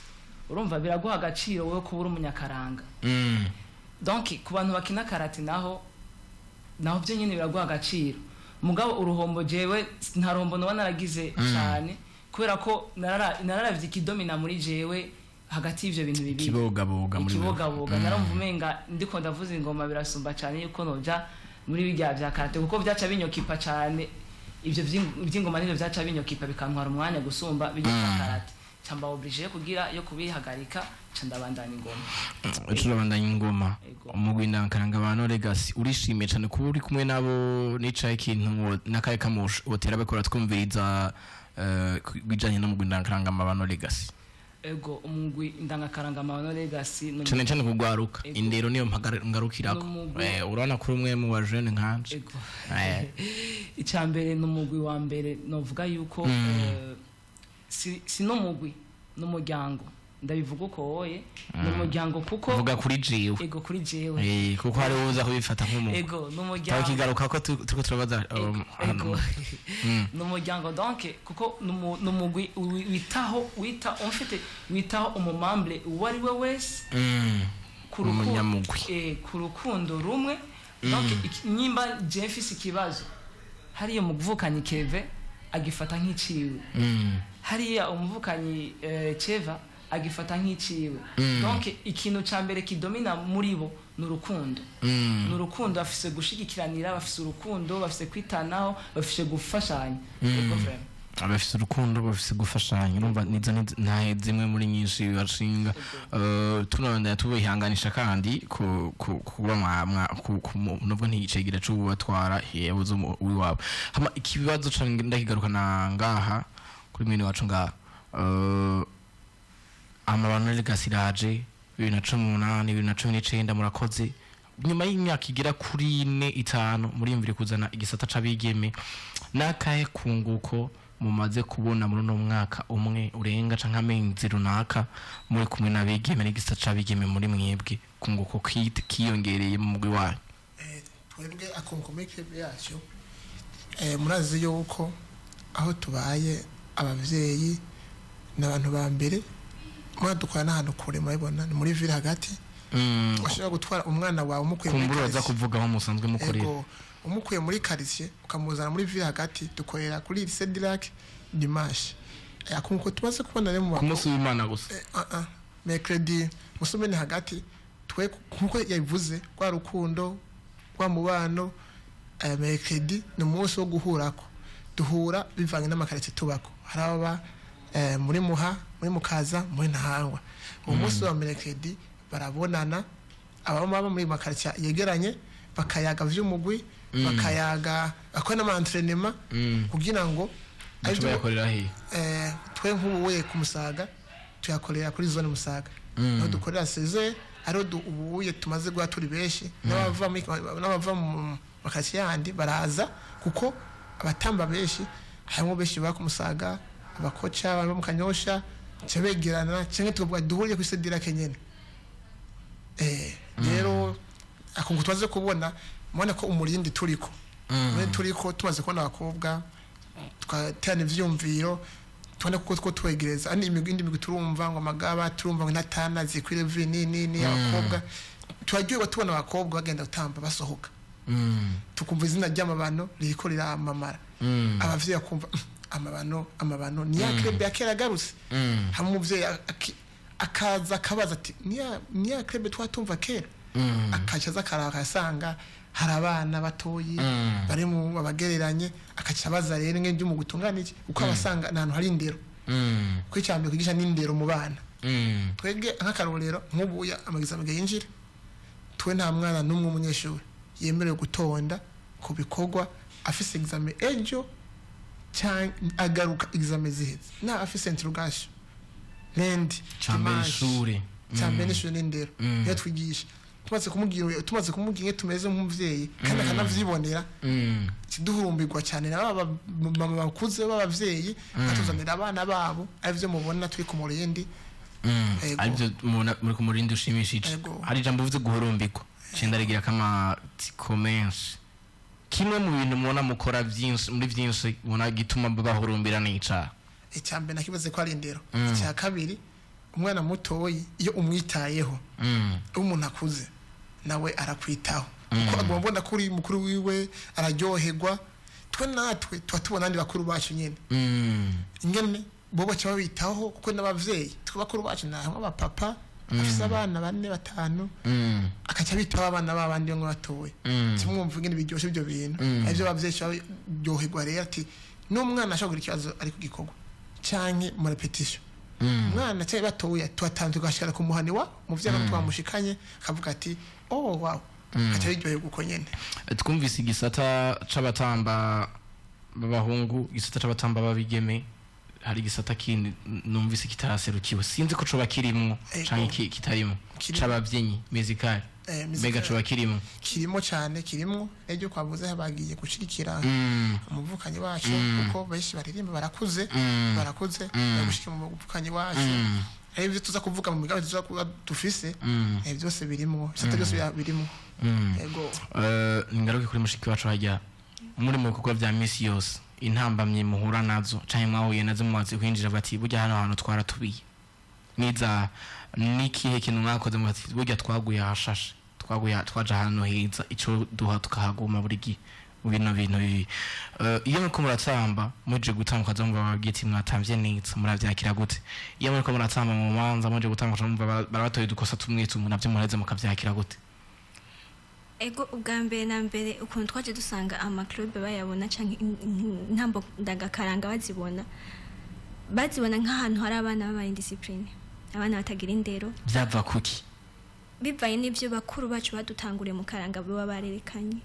urumva biraguha agaciro wowe kuba uri umunyakaranga. Donc ku bantu bakina karate naho byo nyine biraguha agaciro. Mugabo uruhombo, jewe nta ruhombo noba naragize cyane, kubera ko nararavye ikidomina muri jewe hagati y'ivyo bintu bibiri. Kibogaboga muri wewe. Ikibogaboga. Narumva umenga ndiko ndavuza ingoma birasumba cyane yuko noja muri birya vya karate, kuko vyaca binyokipa cyane. Ivyo vy'ingoma nivyo vyaca binyokipa, bikantwara umwanya gusumba birya vya karate. Ca mba obligé kugira yo kubihagarika, ca ndabandanya ingoma. Turabandanya ingoma. Ego. Umugwi ndankaranga abantu Legacy urishimiye cyane kuba uri kumwe nabo. Nicaye ikintu n'akahe kamusha wotera bakora twumviriza ku bijanye n'umugwi ndankaranga abantu Legacy? Ego, umugwi ndangakaranga Mabano Legacy ni Cyane cyane kugwaruka. Ego. Indero niyo ngarukirako. Urabona kuri umwe mu bajene nkanje. Ego. Icya mbere, ni umugwi wa mbere novuga yuko si n'umugwi, n'umuryango. Ndabivuga uko woye, ni umuryango kuko Vuga kuri jewe. Ego, kuri jewe. Kuko hari uza kubifata nk'umugwi. Ego, n'umuryango. Tukigaruka ko turiko turabaza Ego. Ni umuryango donc, kuko ni umugwi witaho, wita en fait witaho umumembre uwo ari we wese ku Umunyamugwi. Ku rukundo rumwe. Donc nimba je mfise ikibazo hariya, umuvukanyi Keve agifata nk'iciwe, hariya umuvukanyi Cheva agifata nk'iciwe. Donc ikintu ca mbere kidomina muri bo ni urukundo. Ni urukundo bafise, gushigikiranira, bafise urukundo, bafise kwitanaho, bafise gufashanya. Ego, vraiment. Bafise urukundo, bafise gufashanya. Urumva nizo ntahe zimwe muri nyinshi bashinga. Tunabandanya tubihanganisha kandi kuba nubwo ntiyicegira c'ubatwara yabuze uwiwabo. Hama ikibazo cane ndakigarukana ngaha kuri mwene wacu ngaha. Amabano Legacy iraje 2018, 2019. Murakoze. Nyuma y'imyaka igera kuri ine, itanu, muriyumvire kuzana igisata c'abigeme. N'akahe kunguko mumaze kubona muri uno mwaka umwe urenga canke amezi runaka muri kumwe n'abigeme n'igisata c'abigeme muri mwebwe, kunguko kiyongereye mu mugwi wanyu? Twebwe akunguko muri club yacu, murazi yuko aho tubaye abavyeyi ni abantu ba mbere. Mwadukora n'ahantu kure, murabibona ni muri ville hagati. Ushobora gutwara umwana wawe umukuye muri Kumbura baza quartier. kuvuga aho musanzwe mukorera. Ego, umukuye muri quartier ukamuzana muri ville hagati. Dukorera kuri lycée du Lac dimanche. Akunguko tumaze kubona rero mu Ku munsi w'Imana gusa? Mercredi musomene hagati. Twe nkuko yabivuze, rwa rukundo, rwa mubano, mercredi ni umunsi wo guhurako. Duhura bivanye n'amakarite tubako, hari ababa muri Muha, muri Mukaza, muri Ntahangwa. Uwo munsi wa mercredi barabonana, ababa baba muri makarite yegeranye, bakayaga vy'umugwi, bakayaga, bakora n'ama-entraînement kugira ngo Baca bayakorera hehe? Twe nk'ubuye ku Musaga tuyakorera kuri zone Musaga, niho dukorera seze. Ariho ubuye tumaze guha turi benshi, n'abava mu makaritsiye yandi baraza, kuko abatamba benshi, harimo benshi baba ku Musaga, abakoca baba mu Kanyosha, ca begerana canke tukavuga duhuriye kuri sedirake nyene. Rero akungu tumaze kubona, mubona ko umurindi turiko, tumaze kubona abakobwa, tugaterana ivyiyumviro. Tubona kuko two twegereza andi imigwi, indi migwi turumva ngo amagaba, turumva ngo intatana zikwire vi nini abakobwa turaryoherwa tubona abakobwa bagenda gutamba basohoka, tukumva izina ry'amabano ririko riramamara, abavyeyi bakumva amabano, amabano ni ya club ya kera yagarutse." Hamwe umuvyeyi akaza akabaza ati: Ni ya club twatumva kera?" Akaca aza akaraba, akasanga hari abana batoyi bari mu babagereranye, akaca abaza rero ngende mu gutungana iki, uko abasanga ahantu hari indero, kuko icya mbere kwigisha ni indero mu bana. Twebwe nk'akarorero, nk'ubu ama examen yinjira, twe nta mwana n'umwe w'umunyeshuri yemerewe gutonda ku bikorwa afise examen ejo cyangwa agaruka examen ziheze, na afise interrogation lundi. Cambere Dimanche. Ishure. Cyambere n'ishuri n'indero. Niyo twigisha, tumaze kumubwira ingene tumeze nk'umuvyeyi kandi akanavyibonera, kiduhurumbirwa cyane na baba mama bakuze b'abavyeyi batuzanira abana babo, arivyo mubona turi ku murindi. Ego. Aribyo mubona muri ku murindi ushimishije. Ego. Hari ijambo uvuze guhurumbirwa, cenda rigira kamatsiko menshi. Kimwe mu bintu mubona mukora byinshi, muri byinshi mubona gituma bahurumbira n'icaha? Icya mbere nakibaze ko ari indero. Icya kabiri, umwana mutoyi iyo umwitayeho, iyo umuntu akuze nawe arakwitaho, kuko agomba abona ko uri mukuru wiwe, araryoherwa. Twe natwe tuba tubona abandi bakuru bacu nyine ingene bo baca babitaho, kuko n'abavyeyi twe bakuru bacu ni abapapa afise abana bane, batanu, akaca bitaho abana b'abandi bamwe batoye. Kimwumva ingene biryoshe ibyo bintu, arivyo abavyeyi baca baryoherwa. Rero ati n'umwana ashobora kugira ikibazo ari ku gikorwa canke mu répétition, umwana cyari batoya tubatanze tugashikana ku muhani wa muvyeyi mm. twamushikanye, akavuga ati: "Oh wow", aca biryoherwa uko nyene. Twumvise igisata c'abatamba b'abahungu, igisata c'abatamba b'abigeme, hari igisata kindi numvise kitaraserukiwe, sinzi ko coba kirimwo Ego. canke kitarimwo. Kirimo. C'abavyinnyi musical. Musical. Mbega coba kirimwo? Kirimo cyane, kirimo. Ejo twavuze bagiye gushigikira umuvukanyi wacu, kuko benshi baririmba barakuze, barakuze, bari gushigikira umuvukanyi wacu. Ari ibyo tuza kuvuga mu migambi tuza kuba dufise, byose birimwo, ibisata byose birimwo. Yego. Ngaruke kuri mushiki wacu hajya muri mu bikorwa vya misi yose, intambamyi muhura nazo canke mwahuye nazo mumaze kwinjira, bati burya hano hantu twaratubiye, niza nikihe kintu mwakoze muti burya twaguye ahashashe, twaguye twaje ahantu heza, ico duha tukahaguma buri gihe mu bino bintu bibi? Iyo muriko muratamba, muje gutamba ukaza mumva bababwiye ati mwatamvye neza, muravyakira gute? Iyo muriko muratamba mu manza, muje gutamba ukaca mumva barabatoye udukosa tumwe tumwe, navyo muraheza mukavyakira gute? Ego, ubwa mbere na mbere, ukuntu twaje dusanga ama club bayabona canke intambo ndangakaranga bazibona nk'ahantu hari abana b'aba indiscipline, abana batagira indero. Vyava kuki? Bivanye n'ivyo bakuru bacu badutanguriye mu karanga baba barerekanye.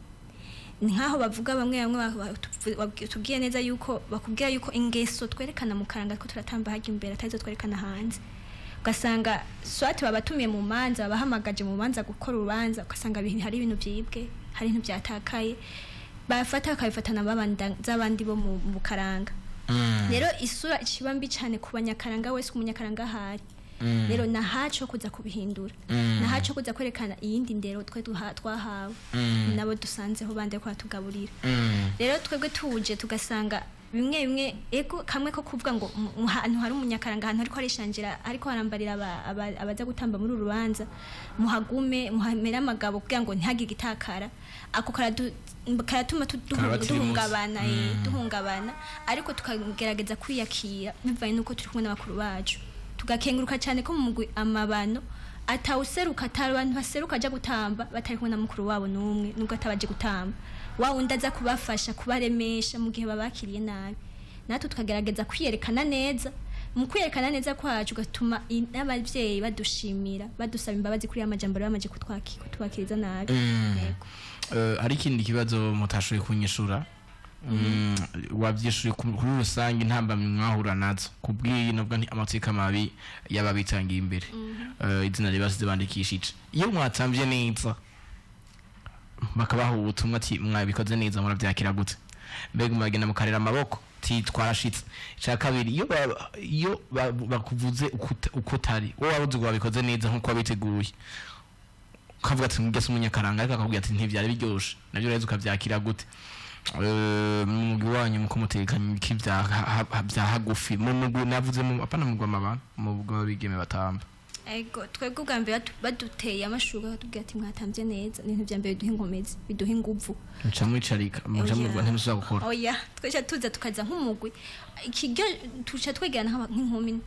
Ni nk'aho bavuga bamwe bamwe tubwiye neza yuko bakubwira yuko ingeso twerekana mu karanga ko turatamba hajya imbere atarizo twerekana hanze. Ugasanga swati babatumiye mu manza, babahamagaje mu manza gukora urubanza, ugasanga hari ibintu byibwe, hari ibintu byatakaye, bafata bakabifatana z'abandi bo mu karanga. Rero isura ikiba mbi cyane ku banyakaranga wese, ku munyakaranga ahari. Rero nahaco kuza kubihindura, nahaco kuza kwerekana iyindi ndero twe twahawe nabo dusanzeho bande ko batugaburira. Rero twebwe tuje tugasanga bimwe bimwe, ego, kamwe ko kuvuga ngo ahantu hari umunyakaranga, ahantu ariko arishanjira, ariko harambarira abaza gutamba muri uru rubanza, muhagume muhamere amagabo kugira ngo ntihagire igitakara. Ako karatuma Karabatirimuza. duhungabana, duhungabana, ariko tukagerageza kwiyakira bivanye n'uko turi kumwe n'abakuru bacu. Tugakenguruka cyane ko mu mugwi amabano atawuseruka, atari abantu baseruka aja gutamba batari kumwe na mukuru wabo n'umwe, nubwo atabaje gutamba, wa wundi aza kubafasha kubaremesha mu gihe babakiriye nabi. Natwe tukagerageza kwiyerekana neza. Mu kwiyerekana neza kwacu gatuma n'abavyeyi badushimira, badusaba imbabazi kuri ya majambo bari bamaze kutwakiriza nabi. Yego. Hari ikindi kibazo mutashoboye kunyishura. Wavyishuye kuri rusange intambamyi mwahura nazo kubwiyi, nubwo nti amateka mabi y'ababitangiye imbere. Izina ribasize bandikishije, iyo mwatamvye neza bakabaha ubutumwa ati mwabikoze neza, muravyakira gute? Mbega muragenda mukarera amaboko ti twarashitse? Ica kabiri, iyo bakuvuze uko utari, wowe wabuze ngo wabikoze neza nkuko wabiteguye, ukavuga ati ngese umunyakaranga, ariko akakubwira ati ntivyari biryoshe, navyo uraheza ukavyakira gute? Mu mugwi wanyu muko mutekanye iki vya hagufi mu mugwi, navuze mu, apana mu mugwi w'amabana, mu mugwi w'abigeme batamba? Ego, twebwe ubwa mbere baduteye amashurwe, batubwira ati mwatambye neza, ni ibintu vya mbere biduha inkomezi, biduha inguvu. Muca mwicarika, muca Oya. murwa, ntimusubira gukora? Oya, tweca tuza tukaza nk'umugwi ikiryo, tuca twegerana nk'inkumi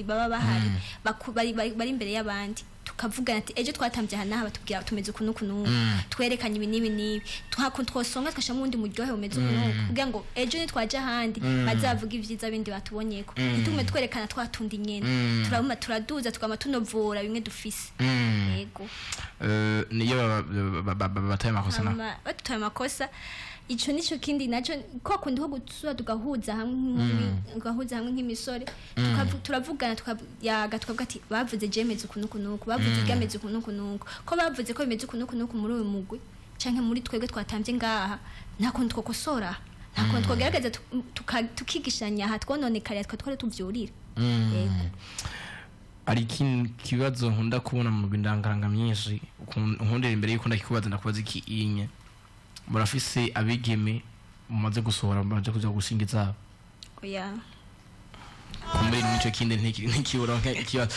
baba bahari, bari imbere y'abandi, tukavugana ati ejo twatambye aha n'aha, batubwira tumeze uku n'uku n'uku, twerekanye ibi n'ibi n'ibi, twakuntu twosonga tugashiramo uwundi muryohe umeze uku n'uku, kugira ngo ejo nitwaja ahandi bazavuga ibyiza bindi batubonyeko, ntitugume twerekana twatundi nyene. Turaguma turaduza, tukama tunovora bimwe dufise. Yego. Niyo bataye amakosa na Hama badutaye amakosa, ico nico kindi naco ko kundi ko gusura tugahuza hamwe nk'inkumi, tugahuza hamwe nk'imisore, turavugana, tukayaga, tukavuga ati bavuze je meze uku n'uku n'uku, bavuze irya meze uku n'uku n'uku, ko bavuze ko bimeze uku n'uku n'uku muri uyu mugwi canke muri twebwe twatambye ngaha, nta kuntu twokosora, nta kuntu twogerageza tukigishanya aha twononekariya twari tuvyurira. Yego. Hari ikindi kibazo nkunda kubona mu mugwi ndangaranga myinshi, nkundira imbere yuko ndakikubaza, ndakubaza iki inye: murafise abigeme mumaze gusohora, mumaze kuja gushinga izabo? Oya. Kumbure nico kindi ntikiburonka ikibazo.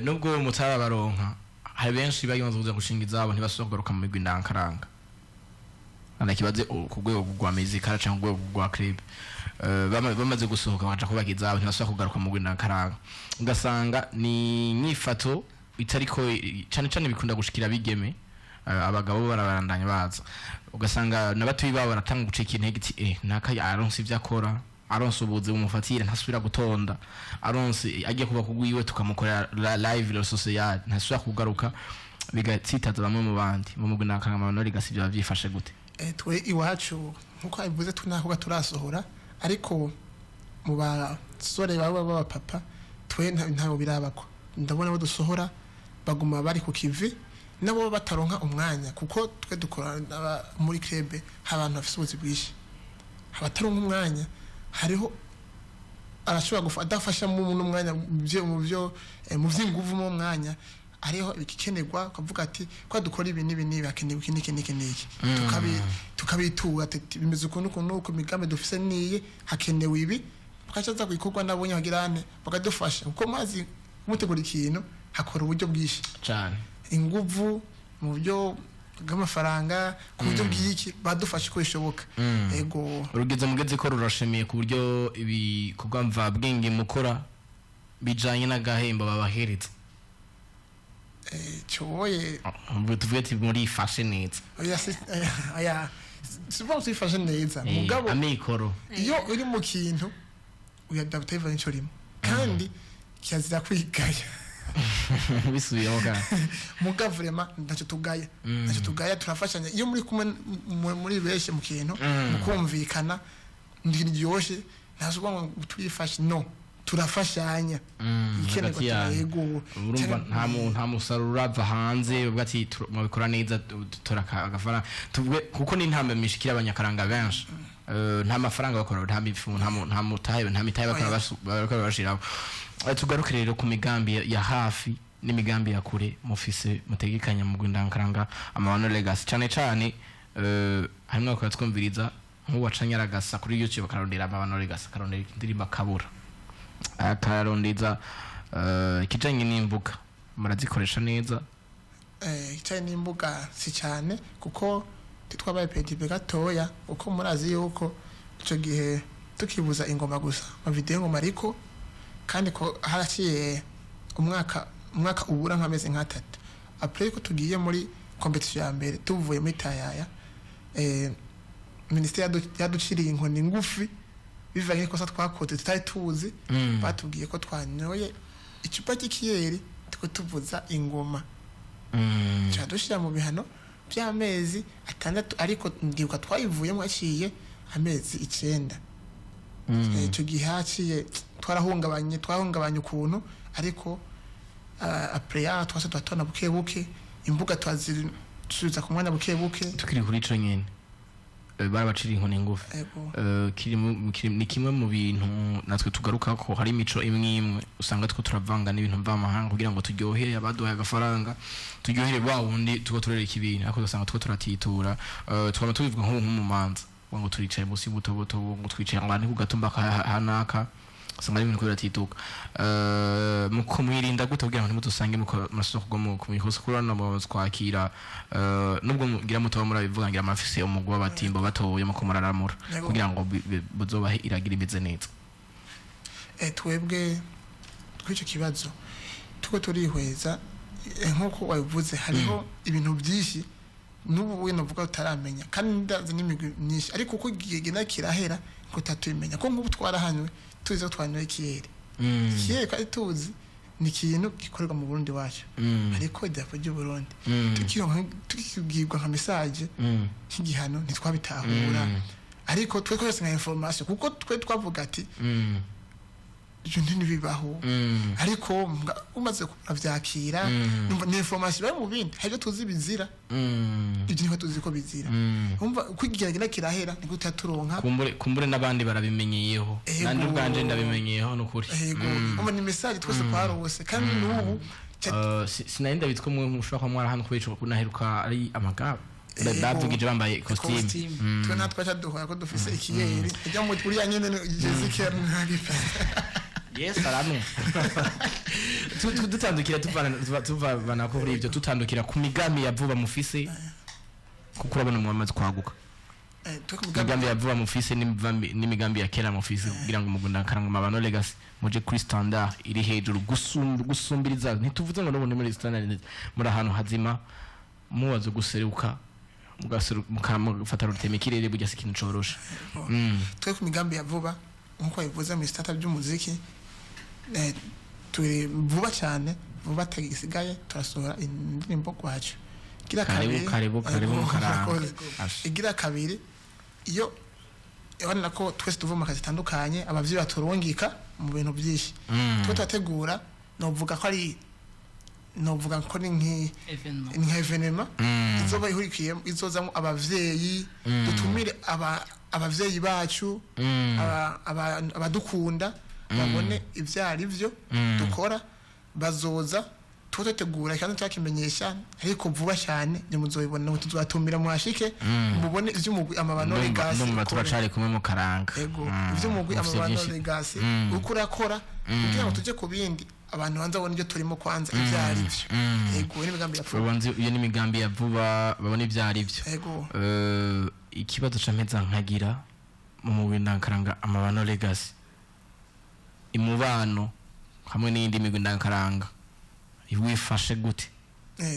Nubwo mutarabaronka, hari benshi bagiye kuza gushinga izabo ntibasubira kugaruka mu migwi ndankaranga. Ndakibaze ku rwego rwa muzika cyangwa ku rwego rwa club. Bamaze gusohoka bakaja kubaka izabo, ntibasubira kugaruka mu mugwi ndankaranga, ugasanga ni inyifato itariko. Cane cane bikunda gushikira abigeme. Abagabo barabandanya baza, ugasanga na batoyi babo baratanga gucika intege iti naka aronse ivyo akora, aronse ubuzi bumufatira, ntasubira gutonda, aronse agiye kuba kugwiwe tukamukorera live le social, ntasubira kugaruka, bigatsitaza bamwe mu bandi mu mugwi ndankaranga. Gasivyo bavyifashe gute? Twe iwacu, nkuko abivuze, tunakuba turasohora, ariko mu basore baba b'abapapa twe ntabwo birabakwa. Ndabona abo dusohora baguma bari ku kivi, nabo bataronka umwanya, kuko twe dukora muri club hari abantu bafise ubuzi bwinshi, abataronka umwanya. Hariho arashobora adafasha mu n'umwanya mu byo mu vy'inguvu, mu mwanya hariho ibikenerwa, ukavuga ati ko dukora ibi n'ibi n'ibi, hakenewe iki n'iki n'iki n'iki, tukabitura tuti bimeze ukuntu ukuntu uku, imigambi dufise niyi, hakenewe ibi, bakaca za kubikorwa nabo nyagirane bakadufasha, kuko mazi mutegura ikintu hakora uburyo bwinshi, cane inguvu mu buryo bw'amafaranga, ku buryo bw'iki, badufasha uko bishoboka. Ego. Urugeze mugeze ko rurashimiye ku buryo ibikorwa mvabwenge mukora bijanye n'agahembo babahereza? Cyoye. Ubu tuvuge ati murifashe neza? Oya, oya, si twifashe neza, mugabo amikoro. Iyo uri mu kintu uyadapta biva n'icyo urimo, kandi kirazira kwigaya. Bisubiyemo kandi. Muga vraiment ntacyo tugaya, ntacyo tugaya, turafashanya. Iyo muri kumwe muri benshi mu kintu, mukumvikana, ni ikintu giryoshe. Ntabwo ngo turifashe, no turafashanya. Ikenerwa. Hagati yanyu. Yego. Urumva nta musaruro urava hanze bavuga ati mubikora neza, tora agafaranga, tuvuge, kuko ni intambwe mishikira abanyakaranga benshi. Nta mafaranga bakora, nta mifu, nta mutahe, nta mitahe bakora, bakora bashiraho. Tugaruke rero ku migambi ya hafi n'imigambi ya kure mufise, mutegekanya mu Rwindankaranga Amabano Legacy. Cane cane harimwo bakora twumviriza nk'uwaca nyaragasa kuri YouTube akarondera Amabano Legacy, akarondera indirimbo akabura, akarondeza. Ikijanye n'imbuga murazikoresha neza? Icyayi n'imbuga si cyane, kuko twabaye PDB gatoya, kuko murazi yuko icyo gihe tukibuza ingoma gusa, amavideo y'ingoma, ariko kandi ko haraciye umwaka ubura nk'amezi nk'atatu après ko tugiye muri competition ya mbere tuvuye muri tayaya, minisiteri yaduciriye inkoni ngufi bivanye n'ikosa twakoze tutari tuzi. Batubwiye ko twanyoye icupa cy'ikiyeri tuko tuvuza ingoma, tuca dushyira mu bihano by'amezi 6, ariko ndibuka twayivuyemo haciye amezi 9. Icyo gihe haciye twarahungabanye ukuntu, ariko après ya twase turatona buke buke, imbuga twazisubiza ku mwanya buke buke. Tukiri kuri ico nyene. Barabacira inkoni ngufi. Ego. Ni kimwe mu bintu natwe tugaruka ko hari imico imwe imwe usanga two turavanga n'ibintu mvamahanga kugira ngo turyohere abaduhaye agafaranga, turyohere wa wundi tuko turereka ibintu, ariko ugasanga two turatitura. Twama tubivuga nko mu manza ngo turicaye munsi y'ubutobotobo, ngo twicaye ngo ku gatumba hanaka, usanga ari ibintu kubera tituka. Muko mwirinda gute kugira ngo ntimudusange muko masoko kugwa mu ku mikosi kuri hano mu twakira, nubwo mugira mutoba murabivuga, ngira amafise umugwi w'abatimbo batoye muko muraramura kugira ngo buzobahe iragira imeze neza? Twebwe tw'icyo kibazo tuko turihweza, nk'uko wabivuze, hariho ibintu byinshi n'ubu we navuga utaramenya, kandi ndazi n'imigwi myinshi, ariko uko igihe genda kirahera ngo tatubimenya, ko nk'ubu twarahanywe tuzi ko twanyoye ikiyeri. Ikiyeri twari tuzi ni ikintu gikorerwa mu Burundi wacu, ariko idarapo ry'u Burundi tukibwirwa nka message nk'igihano ntitwabitahura, ariko twe twese nka information, kuko twe twavuga ati ibyo ntibibaho, ariko umaze kubyakira numva ni information bari mu bindi, hari ibyo tuzi bizira, ibyo niko tuzi ko bizira. Umva uko igihe kigenda kirahera niko tutaturonka. Kumbure n'abandi barabimenyeyeho. Ego. Nandi ubwanje ndabimenyeyeho nukuri. Yego, umva ni message twese twarose, kandi n'ubu Sinari ndabitwa mwe mushobora kuba mwarahano kubera ico naheruka ari amagaba. Ego. Bavugije bambaye costume. Costume. Twe natwe twaduhoya ko dufise ikiyeri ijya mu uriya nyene Jessica ntagifise. Yes, aramwe. Dutandukira tuvana ko kuri ibyo, tutandukira ku migambi ya vuba mufise, kuko urabona mwamaze kwaguka. Twe ku mugambi Imigambi ya vuba mufise n'imigambi ya kera mufise kugira ngo mugunda karanga mabano legacy muje kuri standard iri hejuru gusumbiriza. Ntituvuze ngo n'ubundi muri standard muri ahantu hazima, mubaze guseruka mugafata rutema ikirere, burya si ikintu coroshe. Twe ku migambi ya vuba, nkuko babivuze mu bisata by'umuziki, turi vuba cyane, vuba atagisigaye turasohora indirimbo kwacu. Igira Karibu, kabiri. karibu, karibu Ego, mu Karanga. murakoze. Ashe. Igira kabiri, iyo urabona ko twese tuva mu kazi atandukanye, abavyeyi baturungika mu bintu byinshi, twe turategura, novuga ko ari novuga ko ni nki Événement. Ni nka événement izoba ihurikiyemo, izozamo abavyeyi, dutumire abavyeyi bacu, abadukunda babone ibyo ari byo dukora, bazoza. Tuba dutegura kandi twakimenyesha, ariko vuba cyane ntimuzoyibona, tuzatumira muhashike mubone ivy'umugwi Amabano Legacy Ndumva ukora. Turacari kumwe mu Karanga. Ego, ivy'umugwi Mufise Amabano vyinshi. Legacy uko urakora, kugira ngo tujye ku bindi, abantu banza babone ibyo turimo kwanza ibyo ari byo. Ego, n'imigambi ya vuba. Babanze iyo n'imigambi ya vuba, babone ibyo ari byo. Ego. Ikibazo ca mpeza nkagira mu mugwi ndangakaranga Amabano Legacy, imubano hamwe n'iyindi migwi ndangakaranga wifashe gute?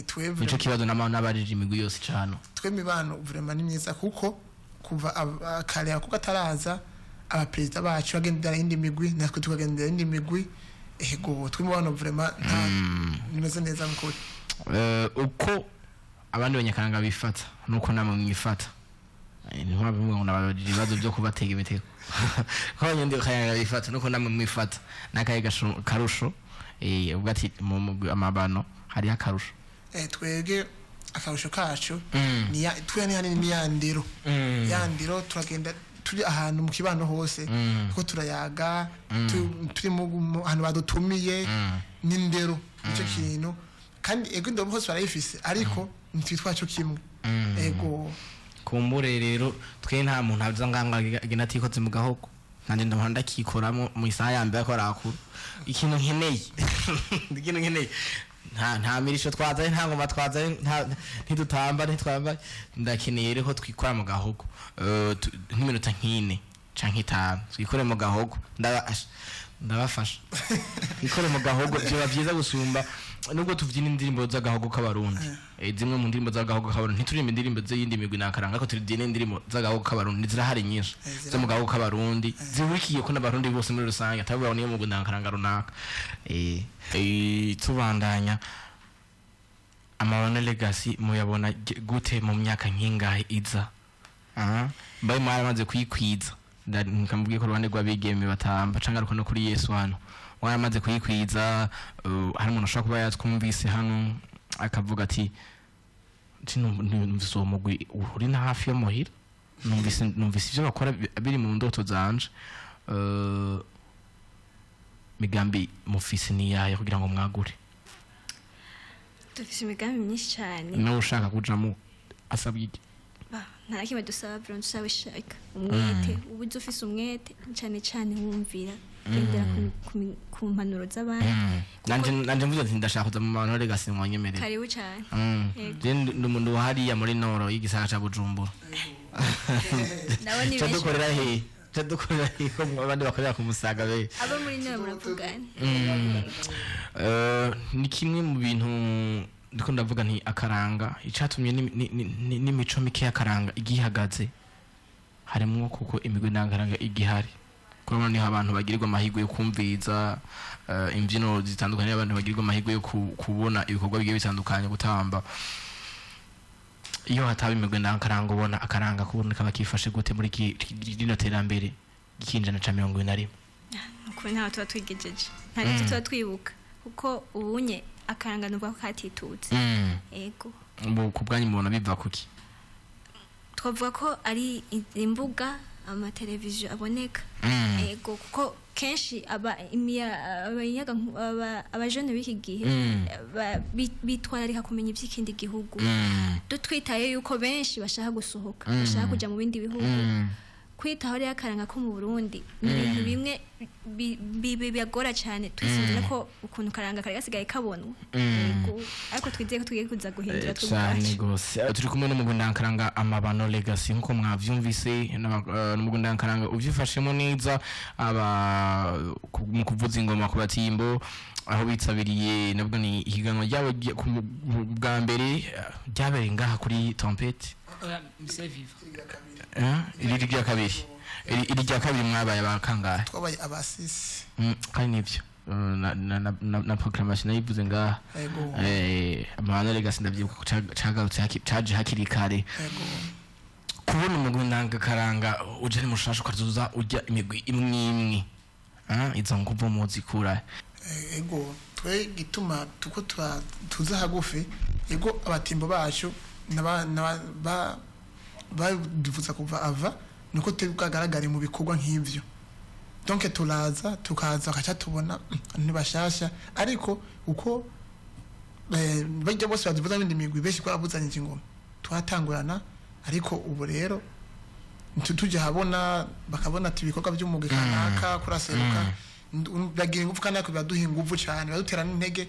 Twebwe Nico kibazo n'abarije imigwi yose cano. Twe imibano vraiment ni myiza, kuko kuva kare kuko ataraza abaperezida bacu bagendera indi migwi, natwe tukagendera indi migwi. Ego, twe imibano vraiment nta nimeze neza nukuri. Uko abandi banyakaranga bifata nuko namwe mwifata. Ntibamwe ngo nababajije ibibazo byo kubatega imitego, ko abanyakaranga bifata nuko namwe mwifata n'akahe karusho? Ubwo ati mu mugwi Amabano hariho akarusho? Twebwe akarusho kacu ni twe ni hanini ni ya ndero, ya ndero turagenda turi ahantu mu kibano hose kuko turayaga, turi mu ahantu badutumiye n'indero, nicyo kintu. Kandi ego, indero hose barayifise, ariko ntitwitwa cyo kimwe. Ego. Kumbure rero twe nta muntu aza nganga agenda atikoze mu gahogo, nanjye ndahora ndakikoramo mu isaha ya mbere ko arakura. Ikintu nkeneye nta mirisho twazanye, nta ngoma twazanye, ntidutamba, ntitwambaye. Ndakeneye rero ko twikora mu gahogo, nk'iminota nk'ine canke 5, twikore mu gahogo. Ndabafasha twikore mu gahogo, vyoba vyiza gusumba nubwo tuvyina indirimbo z'agahogo k'Abarundi. Zimwe mu ndirimbo z'agahogo k'Abarundi, ntituririmba indirimbo z'iyindi migwi nakaranga, ariko turyina indirimbo z'agahogo k'Abarundi, zirahari nyinshi. Zo mu gahogo k'Abarundi zihurikiye ko n'Abarundi bose muri rusange, atavuga ngo niyo mugwi nakaranga runaka. Tubandanya, Amabano Legacy muyabona gute mu myaka nk'ingahe iza? Aha mbaye mwaramaze kuyikwiza. Nkamubwiye ko uruhande rw'abigeme batamba canke ariko no kuri Yesu hano mwaramaze kuyikwiza. Hari umuntu ashobora kuba yatwumvise hano akavuga ati numvise uwo mugwi uri na hafi yo muhira. Numvise ivyo bakora biri mu ndoto zanje. Migambi mufise ni yahe kugira ngo mwagure? Dufise imigambi myinshi cyane. Nawe ushaka kujamo asabwa iki? Nta na kimwe dusaba bro, dusaba ishaka, umwete. Uba uzi ufise umwete cyane cyane, wumvira, ugendera ku mpanuro z'abandi. Nanje mvuze ati ndashaka kuza mu bantu legacy, mwanyemerera? Karibu cyane. Yego. Je ndi umuntu wa hariya muri noro y'igisagara ca Bujumbura. Nabo ni Ca benshi. dukorera hehe? Ca dukorera hehe ko abandi bakorera ku Musaga be? Abo muri nawe muravugana. Ni kimwe mu bintu ndiko ndavuga nti akaranga icatumye n'imico mike y'akaranga igihagaze harimwo kuko imigwi ndangakaranga igihari. Kurabona niho abantu bagirirwa amahirwe yo kumviriza imbyino zitandukanye, abantu bagirirwa amahirwe yo kubona ibikorwa bigiye bitandukanye, gutamba. Iyo hataba imigwi ndangakaranga, ubona akaranga kubona kaba kifashe gute muri rino terambere ry'ikinjana ca 21? Ukuri ntaho tuba twigejeje, nta n'icyo tuba twibuka, kuko ubunye akaranga nuvuga ko katitutse. Ego. Ku bwanyu mubona biva kuki? Twavuga ko ari imbuga, amateleviziyo aboneka. Ego, kuko kenshi aba abajene b'iki gihe bitwararika kumenya iby'ikindi gihugu. Dutwitaye yuko benshi bashaka gusohoka, bashaka kujya mu bindi bihugu. Kwitaho rero akaranga ko mu Burundi ni ibintu bimwe bibagora cyane, twisunze ko ukuntu karanga kari gasigaye kabonwa. Yego, ariko twizeye ko tugiye kuza guhindura twe Cyane ubwacu. gose. Turi kumwe n'umugwi ndankaranga Amabano Legacy, nkuko mwavyumvise, n'umugwi ndankaranga uvyifashemo neza aba mu kuvuza ingoma ku batimbo, aho bitabiriye nabwo ni ihiganwa ryabo bwa mbere, ryabereye ngaha kuri Tempete. Oya, mise viva. Iri rya kabiri, iri rya kabiri mwabaye abakangahe? Twabaye abasisi. Kandi nivyo. Na proclamation nayivuze ngaha. Ego. Amabano Legacy ndavyibuka ko cagarutse caje hakiri kare. Ego. Kubona umugwi ndangakaranga uje ari mushasha, ukazoza urya imigwi imwe imwe. Izo nguvu muzikura? Ego, twe gituma tuko tuza hagufi, ego, abatimbo bacu baduvuza kuva ava nuko turi bwagaragare mu bikorwa nk'ivyo. Donc turaza, tukaza bakaca tubona ntibashasha, ariko uko bajya bose baduvuza n'indi migwi, benshi twabuzanyije ingoma, twatangurana. Ariko ubu rero tujya habona, bakabona ati ibikorwa by'umugwi kanaka kuraseruka, bagira ingufu, kandi ariko biraduha ingufu cyane, biradutera n'intege.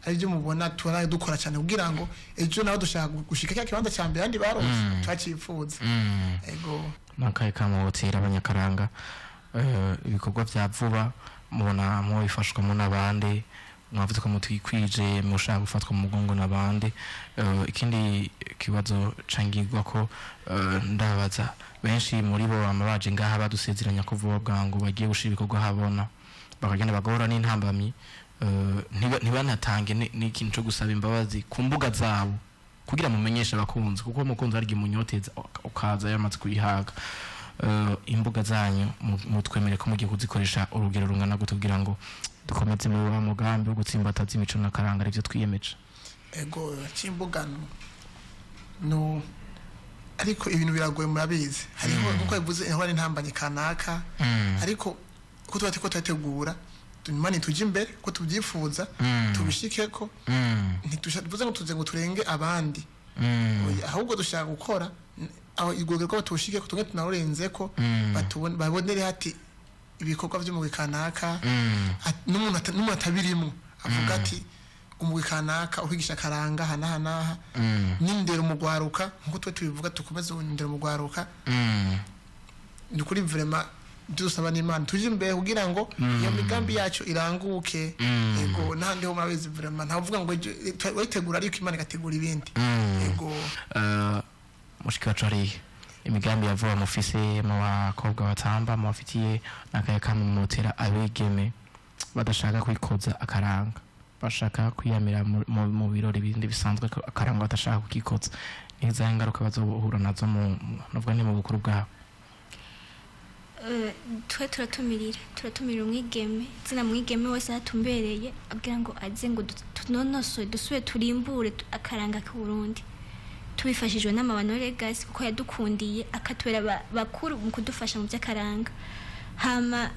Aribyo mubona tubona dukora cyane kugira ngo ejo naho dushaka gushika cya kibanza cya mbere abandi baronse, twacyifuza. Ego. Nakaye kamotera abanyakaranga, ibikorwa vya vuba mubona mubifashwamo n'abandi? Mwavuze ko mutwikwije, mushaka gufatwa mu mugongo n'abandi. Ikindi kibazo cangirwa ko, ndabaza benshi muri bo bama baje ngaha badusezeranya ko vuba bwangu bagiye gushira ibikorwa habona, bakagenda bagahura n'intambamyi, ntibanatange n'ikintu co gusaba imbabazi ku mbuga zabo kugira mumenyeshe abakunzi, kuko umukunzi hari igihe umunyoteza ukaza yamaze kuyihaga. Imbuga zanyu mutwemere ko mugiye kuzikoresha urugero rungana gute kugira ngo dukomeze muri wa mugambi wo gutsimbataza imico n'akaranga arivyo twiyemeje? Ego, cy'imbugano no, ariko ibintu biragoye, murabizi, hariho nkuko yavuze aho ari intambanye kanaka, ariko ko tuba turiko turategura imana tujye imbere ko tubyifuza, tubishikeko. Ntituvuze ngo tuze ngo turenge abandi. Oya, ahubwo dushaka gukora aho urwego rwabo tuwushike ko tumwe tunarurenze ko babonere hati ibikorwa by'umugwi kanaka. N'umuntu atabirimwo avuga ati umugwi kanaka ukwigisha akaranga aha n'aha n'aha, n'indero mu gwaruka, nkuko twe tubivuga, tukomeze indero mu gwaruka. Ni ukuri, vraiment dusaba n'Imana tuje imbere kugira ngo iyo migambi yacu iranguke. Ego, n'ahandi ho murabizi, vraiment ntavuga ngo wayitegura, ariko Imana igategura ibindi. Ego. Mushiki wacu, hariya imigambi ya vuba mufise mu bakobwa batamba, mubafitiye n'akaye kamwe mutera abigeme badashaka kwikoza akaranga, bashaka kwiyamira mu birori bindi bisanzwe, ko akaranga badashaka kukikoza, n'izahe ngaruka bazohura nazo novuga ni mu bukuru bwabo? Twe turatumirira umwigeme, zina mwigeme wese atumbereye abwira ngo aze ngo tunonosore, dusubire turimbure akaranga k'Uburundi. Tubifashijwe n'Amabano Legacy, kuko yadukundiye akatubera bakuru mu kudufasha mu by'akaranga. Hama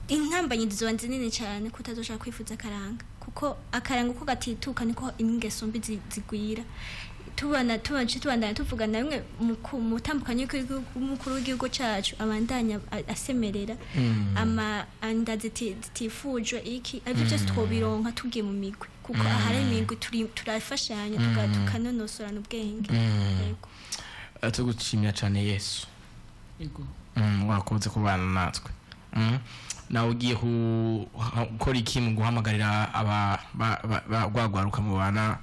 intambanyi zizoba zinini cyane kutazoshaka kwifuza akaranga, kuko akaranga uko gatituka niko ingeso mbi zigwira. Tubana tubanje tubandanya tuvugana bimwe mu tambukanyi w'umukuru w'igihugu cacu, abandanya asemerera ama anda zitifujwe iki, aribyo byose twobironka tugiye mu migwi, kuko ahari imigwi turafashanya, tukanonosorana ubwenge. Yego. Tugushimira cyane Yesu. Yego. Wakoze kubana natwe. Nawe ugiye gukora iki mu guhamagarira aba rwagwaruka mubana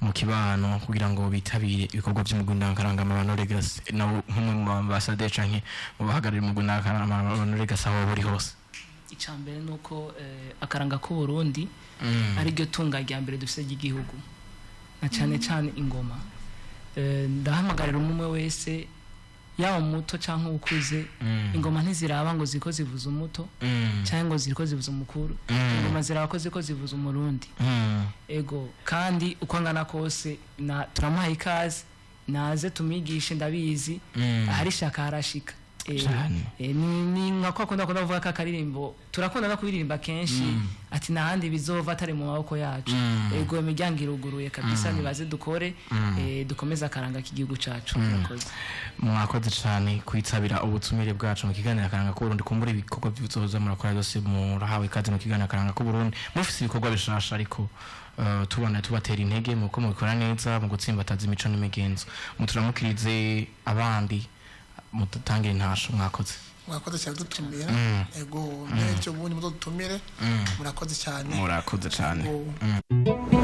mu kibano kugira ngo bitabire ibikorwa by'umugwi ndangakaranga Amabano Legacy, nawe nk'umwe mu ambasaderi canke mu bahagarariye umugwi ndangakaranga Amabano Legacy aho buri hose? Icya mbere ni uko akaranga k'Uburundi ari ryo tunga rya mbere dufite ry'igihugu, na cyane cyane ingoma. Ndahamagarira umwe umwe wese, yaba umuto cyangwa ukuze. Ingoma ntiziraba ngo ziko zivuza umuto cyangwa ngo ziko zivuza umukuru. Ingoma ziraba ko ziko zivuza Umurundi. Ego, kandi uko angana kose na turamuhaye ikaze, naze tumwigishe. Ndabizi, ahari ishaka harashika. Cane. Ni nka kwa kundi akunda kuvuga ka karirimbo turakunda no kuririmba kenshi, ati nahandi bizova atari mu maboko yacu. Ego, imiryango iruguruye kabisa, nibaze dukore, dukomeze akaranga k'igihugu cacu. Murakoze. Mwakoze cyane kwitabira ubutumire bwacu mu kiganiro Akaranga k'Uburundi. Kumbura ibikorwa by'uzoza murakora byose, murahawe ikaze mu kiganiro Akaranga k'Uburundi mufise ibikorwa bishasha, ariko tubona tubatera intege muko mubikora neza mu gutsimbataza imico n'imigenzo. Muturamukirize abandi, mutangire intasho. Mwakoze. Mwakoze cyane dutumira. Ego, n'ejo bundi muzodutumire. Murakoze cyane. Murakoze cyane. Ego.